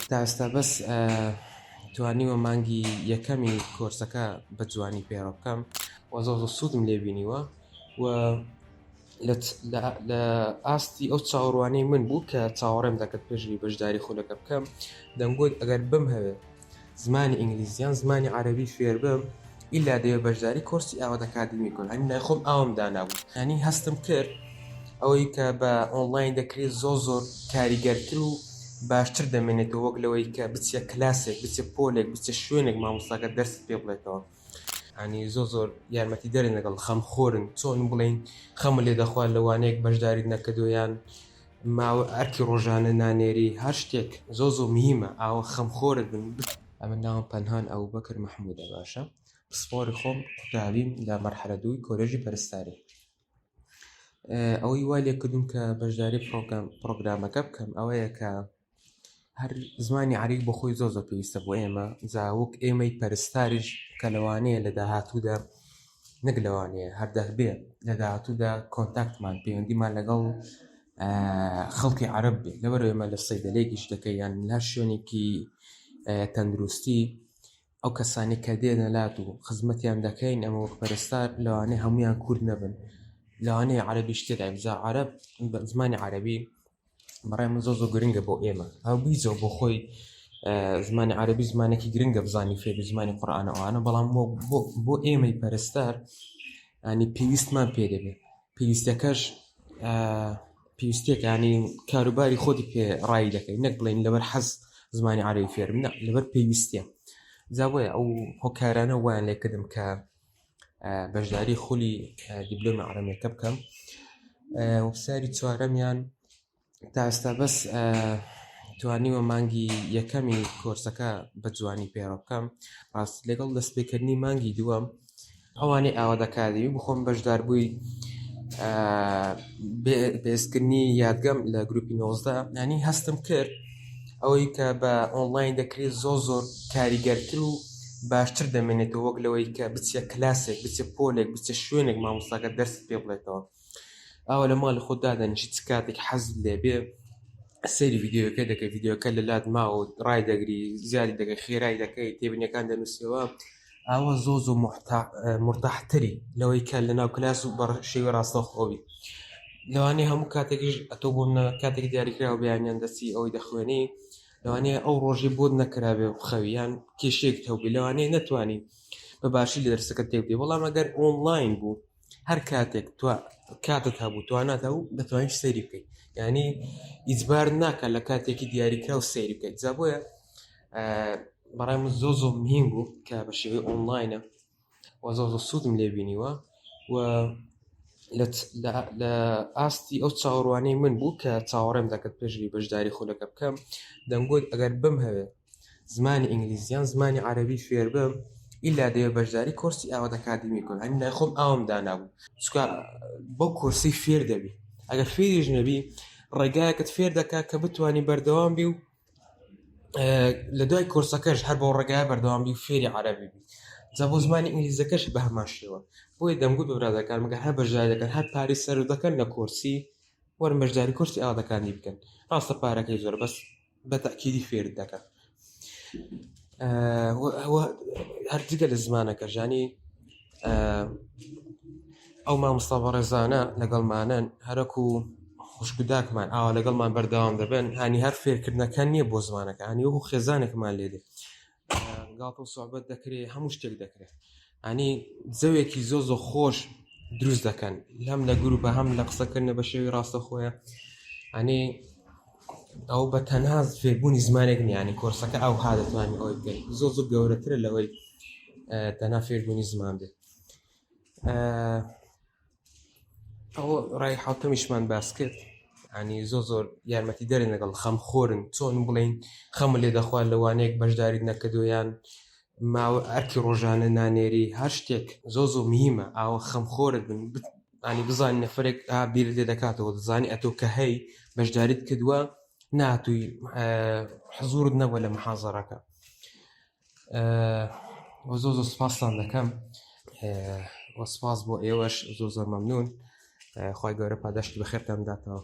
تا ئێستا بەس توانیوە مانگی یەکەمی کۆرسەکە بە جوانی پەیڕەو بکەم و زۆر زۆر سوودم لێ بینیوە و لە ئاستی ئەو چاوەڕوانەی من بوو کە چاوەڕێم دەکرد پێشوی بەشداری خولەکە بکەم دەمگوت ئەگەر بمهەوێ زمانی ئینگلیزی یان زمانی عەرەبی فێربم ئیلا دەوێت بەشداری کۆرسی ئاوات ئەکادیمی بکەم هەنی لای خۆم ئاوم دانابوو یانی هەستم کرد ئەوەی کە بە ئۆنلاین دەکرێت زۆر زۆر کاریگەرتر و باشتر دەمێنێتەوە وەک لەوەی کە بچیە کلاسێک بچێ پۆلێک بچێ شوێنێک مامۆستاکە دەرست پێ بڵێتەوە ینی زۆر زۆر یارمەتی دەرن لەگەڵ خەمخۆرن چۆن بڵین خەمە لێ دەخوا لەوانەیەک بەشداریت نەکردو یان ماوە ئەرکی ڕۆژانە نانێری هەر شتێک زۆ زۆ مهمە ئاوە خەمخۆرت بن. ئەمن ناوم پەنهان ئەبوبەکر مەحمودە باشە پسپۆری خۆم قوتابیم لە مەرحەلە دووی کۆلێژی پەرستاری ئەوەی وا لێ کردوم کە بەشداری پرۆگرامەکە بکەم ئەوەیە کە هەر زمانی عەرەبی بۆ خۆی زۆر زۆر پێویستە بۆ ئێمە جا وەک ئێمەی پەرستاریش کە لەوانەیە لە داهاتوودا نەک لەوانەیە هەر دەبێ لە داهاتوودا contact مان پەیوەندیمان لەگەڵ خەڵکی عەرەب بێ لەبەر ئێمە لە سەیدەلەیەکیش دەکەی یان لە هەر شوێنێکی تەندروستی ئەو کەسانی کە دێنە لات و خزمەتیان دەکەین ئەمە وەک پەرستار لەوانەیە هەمویان کورد نەبن لەوانەیە عەرەبیش تێدا جا عەرەب زمانی عەرەبی بەڕای من زۆر زۆر گرنگە بۆ ئێمە ئەو بیزۆ بۆ خۆی زمانی عەربی زمانێکی گرنگە بزانی فێری زمانی قورآانە ئەوانە بەڵام بۆ ئێمەی پەرستار ینی پێویستمان پێ دەبێت پێویستەکەش پێویستەکانی کاروباری خۆتی پێ ڕای دەکەی نەک بڵین لەبەر حەز زمانی عەرەبی فێرم نە لەبەر پێویستە جا بۆیە ئەو هۆکارانە وایان لێکردم کە بەشداری خولی دیبلۆمی عەرەبیەکە بکەم وپرسیاری چوارەمیان تا ئێستا بەس توانیوە مانگی یەکەمی کۆرسەکە بە جوانی پەیڕە بکەم ڕاست لەگەڵ دەستپێکردنی مانگی دووەم ئەوانەی ئاوات ئەکادیمی بخۆم بەشدار بووی بێزکردنی یادگەم لە گروپی 19 ینی هەستم کرد ئەوەی کە بە ئۆنلاین دەکرێت زۆر زۆر کاریگەرتر و باشتر دەمێنێتەوە وەک لەوەی کە بچێ کلاسێک بچێ پۆلێک بچێ شوێنێک مامۆستاکە دەرست پێ بڵێتەوە ئاوا لە ماڵی خۆت دادەنیشی چ کاتێک حەزت لێ بێ سەیری ڤیدیۆکە دەکەی ڤیدیۆکە لە لات ماوە و ڕای دەگری زیادی دەکەی خێرای دەکەی تێبینیەکان دەنووسیەوە ئاوا زۆ زۆ مرتاحتری لەوەی کە لە ناو کلاس و بە شێوەی ڕاستەوخۆبی لەوانەیە هەموو کاتێکیش ئەتۆ بۆ منە کاتێک دیاریکراوە بەیانیان دەستی ئەوەی دەخوێنی لەوانەیە ئەو ڕۆژی بۆت نەکرابێ بخەوی یان کێشەیەک هەبوو لەوانەیە نەتوانی بە باشی لە دەرسەکە تێبگەی بەڵام ئەگەر ئۆنلاین بوو هەر کاتێک تو کاتت هەبوو توانات هەبوو دەتوانیت سەیری بکەیت یعنی ئیجبار ناکە لە کاتێکی دیاریکراو سەیری بکەیت جا بۆیە بەڕای من زۆر زۆر مهم بوو کە بە شێوەی ئۆنلاینە و زۆر زۆر سوودم لێ بینیوە و لە ئاستی ئەو چاوەڕوانەی من بوو کە چاوەڕێم دەکرد پێشوی بەشداری خولەکە بکەم دەمگوت ئەگەر بمهەوێ زمانی ئینگلیزی یان زمانی عەرەبی فێربم ئیلا دەوێت بەشداری کۆرسی ئاوات ئەکادیمی بکەم هەنی لای خۆم ئاوم دانابوو چونکە بەو کۆرسی فێر دەبی ئەگەر فێریش نەبی ڕێگایەکت فێر دەکات کە بتانی بەردەوام بی و لە دوای کۆرسەکەش هەر بۆ ڕێگای بەردەوام بی فێری عەرەبی بی جا بۆ زمانی ئینگلیزەکەش بە هەمان شێوە بۆیە دەمگوت بە برادەکانم گەر هەر بەشداری دەکەن هەر پارەی سەرف دەکەن لە کۆرسی وەرن بەشداری کۆرسی ئاوات ئەکادیمی بکەن ڕاستە پارەکەی زۆرە بەس بە تەئکیدی فێرت دەکات هەر جگە لە زمانەکە ژانی ئەو مامۆستا بەڕێزانە لەگەڵمانن هەرەکو خوشک و داکمان ئاوا لەگەڵمان بەردەوام دەبن هانی هەر فێرکردنەکە نییە بۆ زمانەکە هەنی وەکو خێزانێکمان لێ دێ گاڵتە و سوعبەت دەکرێ هەموو شتێک دەکرێت ئەنی زەوێکی زۆ زۆ خۆش دروست دەکەن لەم لە گروپە هەم لە قسەکردنە بە شێوی ڕاستەخۆیە ئەنی ئەو بە تەنها فێربوونی زمانێک نیانی کۆرسەکە ئەو ها دەتوانانی ئەوەی بکەیت زۆ زۆ گەورەترە لەوەی تەنها فێربوونی زمان بێت ئەوە ڕای حوتەمیشمان باس کرد ینی زۆر زۆر یارمەتی دەرن لەگەڵ خەم خۆرن چۆن بڵین خەم لێ دەخوا لەوانەیەک بەشداریت نەکردو یان ماوە ئەرکی ڕۆژانە نانێری هەر شتێک زۆ زۆ مهمە ئاوە خەم خۆرت بن ینی بزانانی نەفرێک بیر لێ دەکاتەوە دەزانی ئەتۆ کە هەی بەشداریت کردووە ناتووی حزورت نەبووە لە محازەرەکە وە زۆر زۆر سپاستان دەکەم وە سپاس بۆ ئێوەش زۆر زۆر مەمنون خی گەورە پاداشتی بەخێرتان بداتەوە.